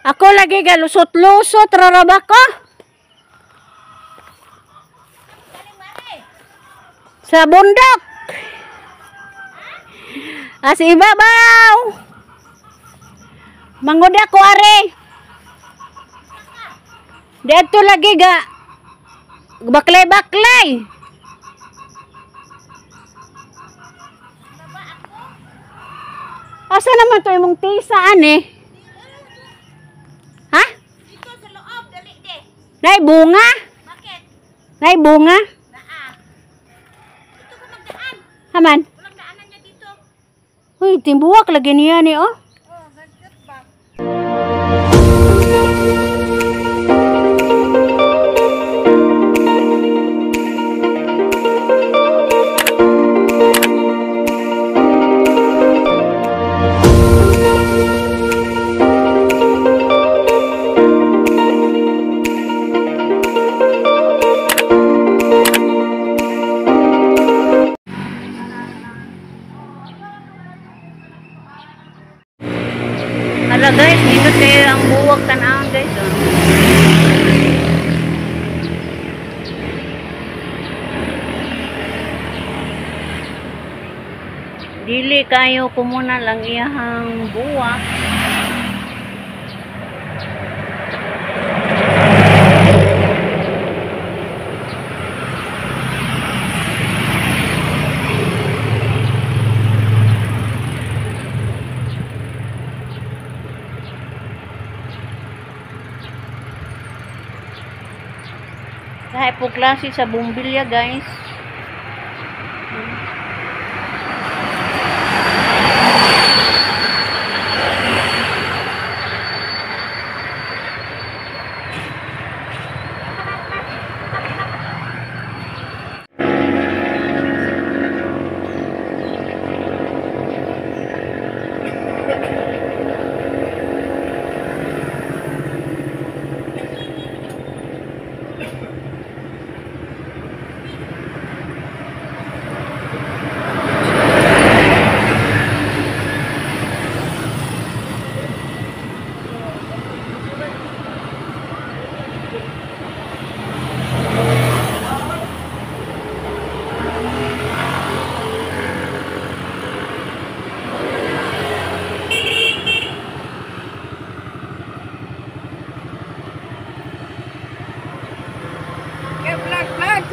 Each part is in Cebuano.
Ako lagi galusot-lusot raraba ko. Sa bundok. As ibabaw. Manguda ko are. Dito lagi ga baklay-baklay. Asa naman to imong tisa ani? Ha? Dito sa loob, dali de. Nay bunga? Bakit? Nay bunga? Naa. Dito ka magdaan. Haman. Walang daanan niya dito. Uy, timbuwak lagi niya ni oh. Oh, ganyan ba? Hala guys, dito kayo ang buwak tanawon guys. Oh. Dili kayo kumuna lang iyahang buwak. Kahit po klase sa bumbilya guys.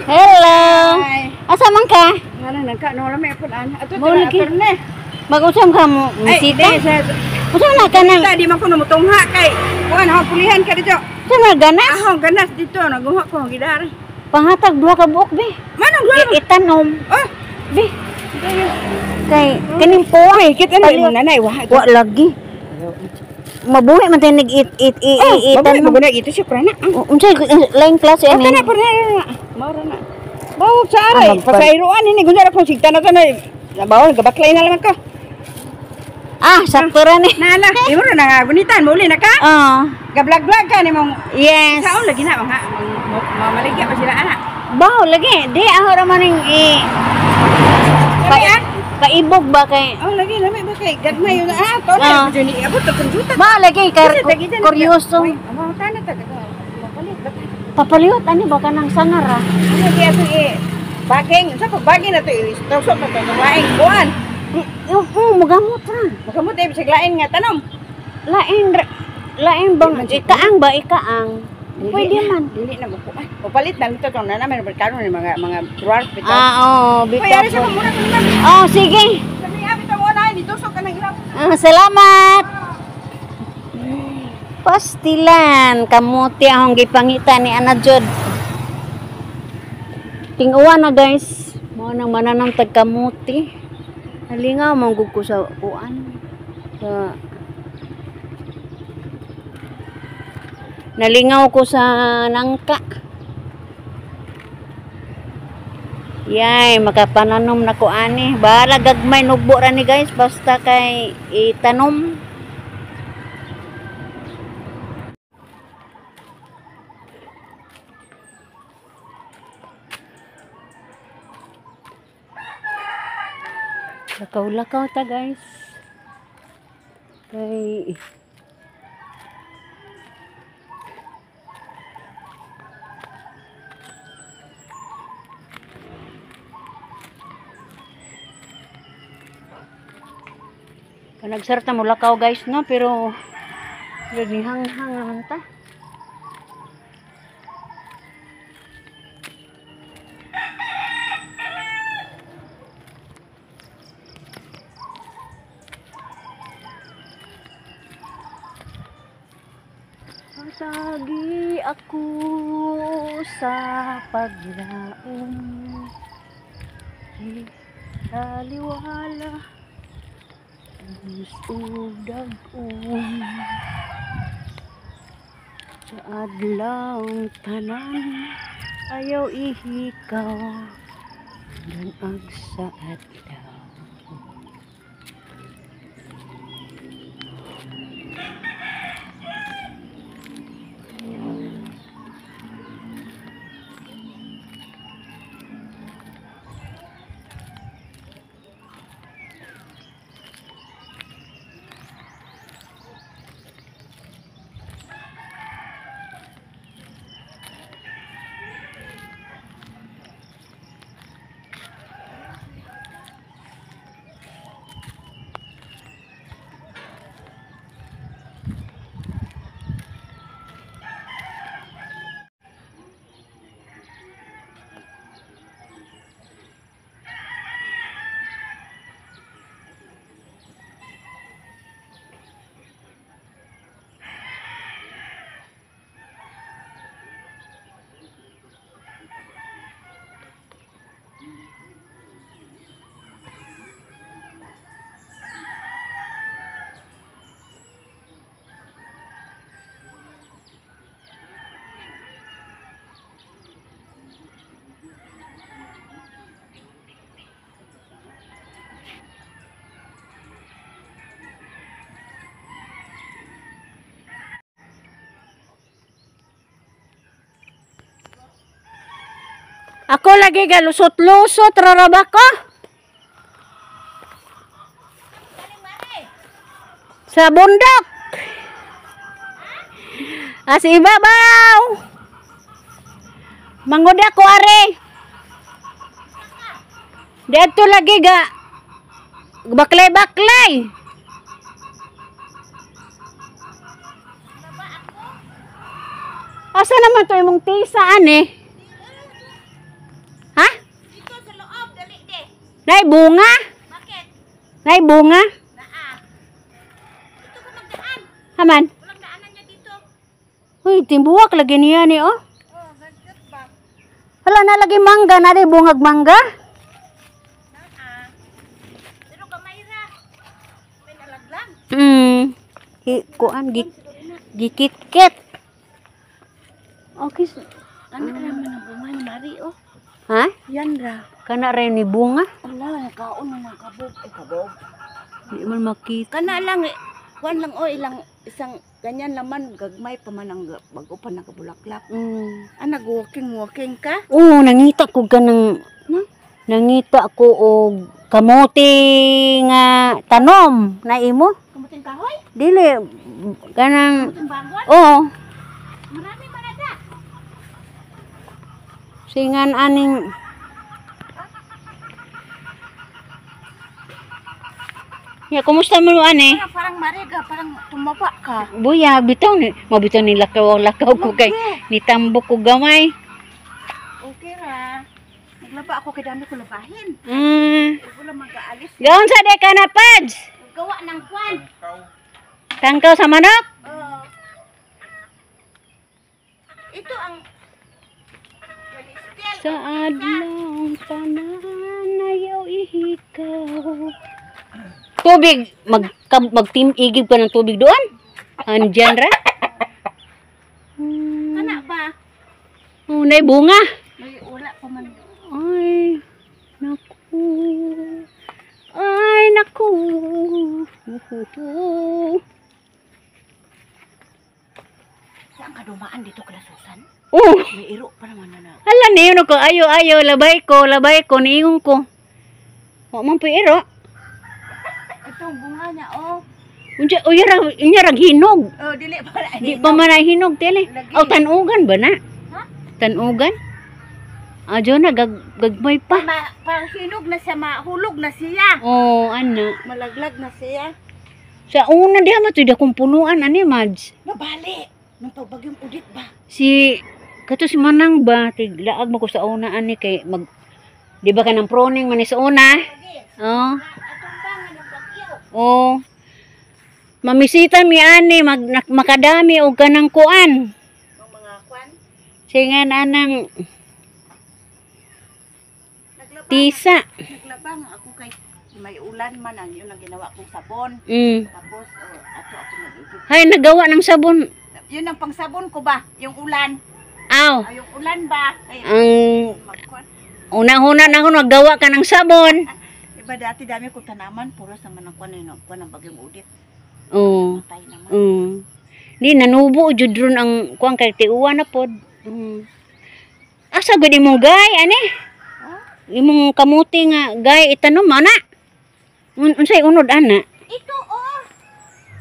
Hello. Asa man ka? Ngano nang ka no lami pud an. Ato tira Mag-usam ka mo misita? Usa na ka nang di man ko namutungha kay kuan ha pulihan ka dito. Usa na ganas? Ahong ganas dito naguha ko gidar. Panghatag duha ka buok be. Manong duha? Itanom. Oh, be. Kay kaning po ay kita na imong nanay wa. Wa lagi. Mabuhi man tayo nag-it it it it. Mabuhi man ito siya prana. Unsa lain klase ani? Kana prana. Maura na. Bawog sa aray, pasairoan ini gunyar akong sigta na tanay. Bawol gabaklay na lang ko. Ah, sakto ra ni. Nala, imo ra na gunitan, mauli na ka? Oo. Gablag-blag ka nimong. Yes. Saon lagi na mga mamaligya pa sila ana. Baw lagi, di ako ra man ning i paibog ba kay? Oh, lagi lami ba kay gagmay yun ah, to na jud ni abot to computer. Ba lagi kay kuryoso. Amo tana ta mapalit ba? Papaliot ani ba kanang sangar ah. Ano di ato i baging, sa pagbaging na to i-tusok na to laing kuan. Oo, magamot ra. Magamot ay bisag lain nga tanom. Lain lain bang ikaang ba ikaang? Pwede man. Dili na mo kuan. Papalit na nito tong na namin karon ni mga dwarf bitaw. Ah, oo, bitaw. Ay, sa mura ko naman. Oh, sige. Sabi bitaw wala dito tusok ka nang ilaw. Ah, salamat. Pastilan, kamuti akong gipangita ni Ana Jod. Tinguan na guys, mao nang mananam tag kamuti. Halingaw manggug ko sa kuan. Sa nalingaw ko sa nangka. Yay, makapananom na ko ani. Bahala gagmay nugbo ra ni guys, basta kay itanom. Lakaw-lakaw ta guys. Kay Panagsarta mo lakaw guys no, pero nagnihanghang naman ta. Sagi ako sa paglaom. Taliwala ug dag-om sa adlaw tanan ayaw ihikaw danag sa adlaw. Ako lagi galusot-lusot raraba ko. Sa bundok. As ibabaw. Manguda ko are. Dito lagi ga baklay-baklay. Asa naman to imong tisa ani? Ha? Dito sa loob, dali de. Nay bunga? Bakit? Nay bunga? Naa. Dito ka magdaan. Haman. Walang daanan niya dito. Uy, timbuwak lagi niya ni oh. Oh, ganyan ba? Hala na lagi mangga na di bungag mangga. Naa. Pero kamay ra. May nalaglang. Kuan gikit-kit. Okay. Ano naman ang bunga ni Mari oh? Ha? Yan ra. Kana rin ni bunga? Wala, nakaon na ng kabog. Ay, kabog. Di man makita. Kana lang, eh. Kuan lang oh, ilang isang ganyan laman gagmay pa man ang bago pa nakabulaklak. Ah, nag-walking walking ka? Oo, nangita ko ganang No? Nangita ko og kamote nga tanom na imo. Kamuting kahoy? Dili kanang Kamuting bangon? oo, Marami man na. singan aning Ya, kumusta mo ani? Parang mariga, parang tumaba ka. Buya, bitaw ni, mabitaw ni lakaw-lakaw ko kay nitambok ko gamay. Okay ra. Naglaba ako kay dami ko labahin. Wala mag-aalis. Gaon sa de ka na, Pads? Gawa ng kwan. Tangkaw sa manok? Oo. Ito ang Sa adlaw tanan ayaw ihikaw. Tubig, magtim-igib ka ng tubig doon. Andyan ra. Kana ba? Oh, nay bunga. May wala pa man. Ay, naku. Ay, naku. Saan ka dumaan dito kala Susan? Oh, May iro pa naman na. hala niyo ko ayo ayo labay ko niingon ko. Wa man po iro. Itong bunga niya oh. Unsa uy ra unya ra hinog. Oh, dili pa na. Di pa man ay hinog tele. Lagi. Aw tanugan ba na? Ha? Tanugan? Ajo na gagmay pa. Parang hinog na siya, mahulog na siya. Oh, ano. Malaglag na siya. Sa una diha man to'y dakong punuan ani Mads. Nabali. Nung pagbagyong udit ba? Si kato si Manang ba tiglaag mo ko sa una ani kay mag di ba ka ng proning man ni sa una? Oh. Oh. Mamisita mi ani mag makadami og kanang kuan. Ang mga kwan. Singan anang tisa. Naglaba nga ako kay may ulan man ang yun ang ginawa kong sabon. Tapos ato ako nag-igib. Hay nagawa ng sabon. Yun ang pangsabon ko ba? Yung ulan. Aw. Ay, yung ulan ba? Ay, Ang una-una na ako naggawa ka ng sabon. Diba dati dami kong tanaman, puros naman ang kwan yun, kwan ang bagyong udit. Oo. Matay naman. Di nanubo jud ron ang kuan kay tiuwa na pod. Asa gud imong gay ani? Imong kamuti nga gay itanom ana. Unsay unod ana? Ito oh.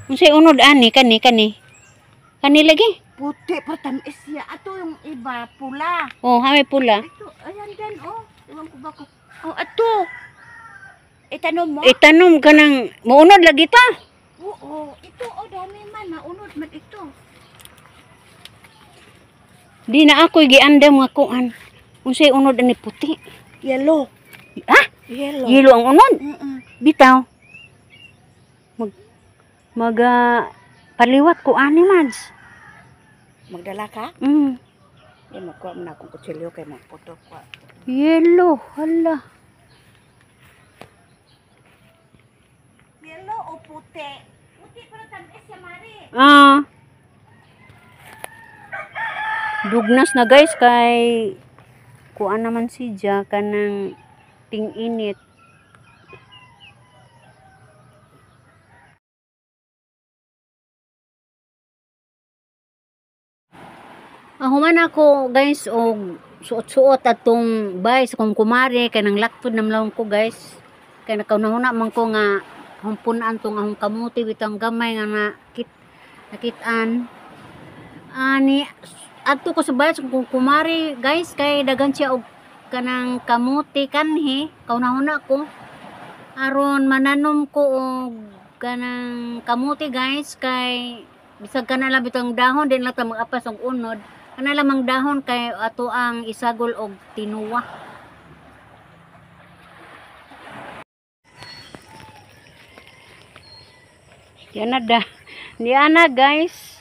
Unsay unod ani kani kani? Kani lagi. Puti pa tamis siya. Ato yung iba pula. Oh, hame pula. Ito ayan din oh. Ewan ko ba ko. Oh, ato. Itanom mo? Itanom ka ng muunod lagi ta. Oo, ito oh dami man naunod man ito. Di na ako'y giandam nga kuan. Unsay unod ani puti? Yellow. Ha? Yellow. Yellow ang unod. Bitaw. Mag paliwat ko ani Mads. Magdala ka? Eh, magkuha mo na akong kutsilyo kay magputo ko. Yellow, hala. Yellow o puti? Puti pero tamis siya, Mari. Ah. Dugnas na guys kay kuan naman si Ja kanang ting-init. Human ako guys og suot-suot atong bay sa kong kumare kay nang laktod namlawon ko guys. Kay nakaunahuna man ko nga humpunan tong ahong kamuti bitang gamay nga nakit-an. Ani adto ko sa bay sa kong kumare guys kay daghan siya og kanang kamuti kanhi kaunahuna ko aron mananom ko og kanang kamuti guys kay bisag kana lang bitang dahon din lang ta mag-apas og unod. Kana lamang dahon kay ato ang isagol og tinuwa. Yan na da. Niya na guys.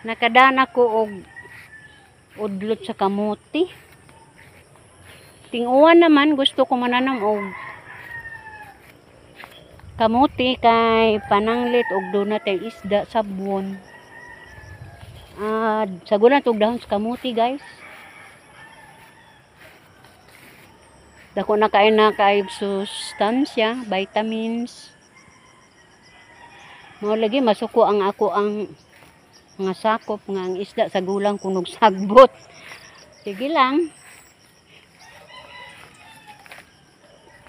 Nakadana ko og udlot sa kamuti. Tinguan naman gusto ko mananam og kamuti kay pananglit og doon natay isda sabon. Sagulan tog dahon sa kamuti guys. Dako na kay na kaayog sustansya, vitamins. Mao lagi masuko ang ako ang mga sakop nga ang isda sa gulang kunog sagbot. Sige lang.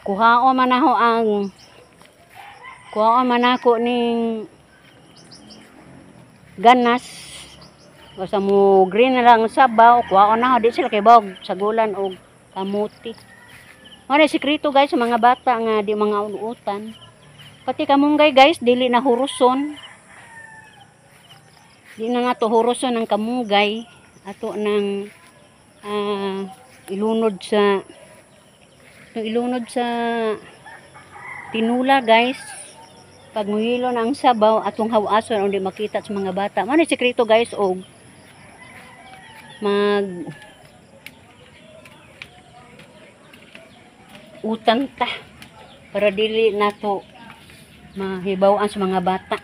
Kuhao man ako ang kuhao man ako ning ganas. Basta mo green na lang ang sabaw, kuhao na ako di sila kay bawog sagulan og kamuti. Mao na sikreto guys sa mga bata nga di mga unutan. Pati kamunggay guys, dili na huruson. Di na nga to huruson ang kamunggay. Ato nang ilunod sa tinula guys. Pag muhilo na ang sabaw, atong hawason o di makita sa mga bata. Mao na sikreto guys og mag utan ta para dili nato mahibaw-an sa mga bata.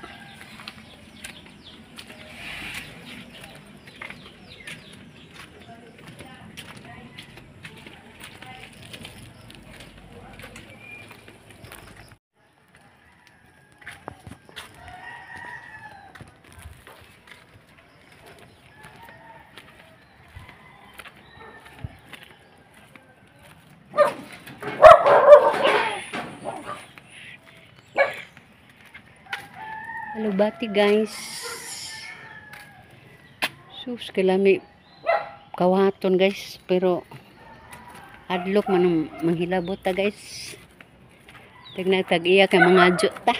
Alubati guys. Sus, kalami kawaton guys, pero adlok man ang manghilabot ta guys. Tag iya kay mga adyo ta.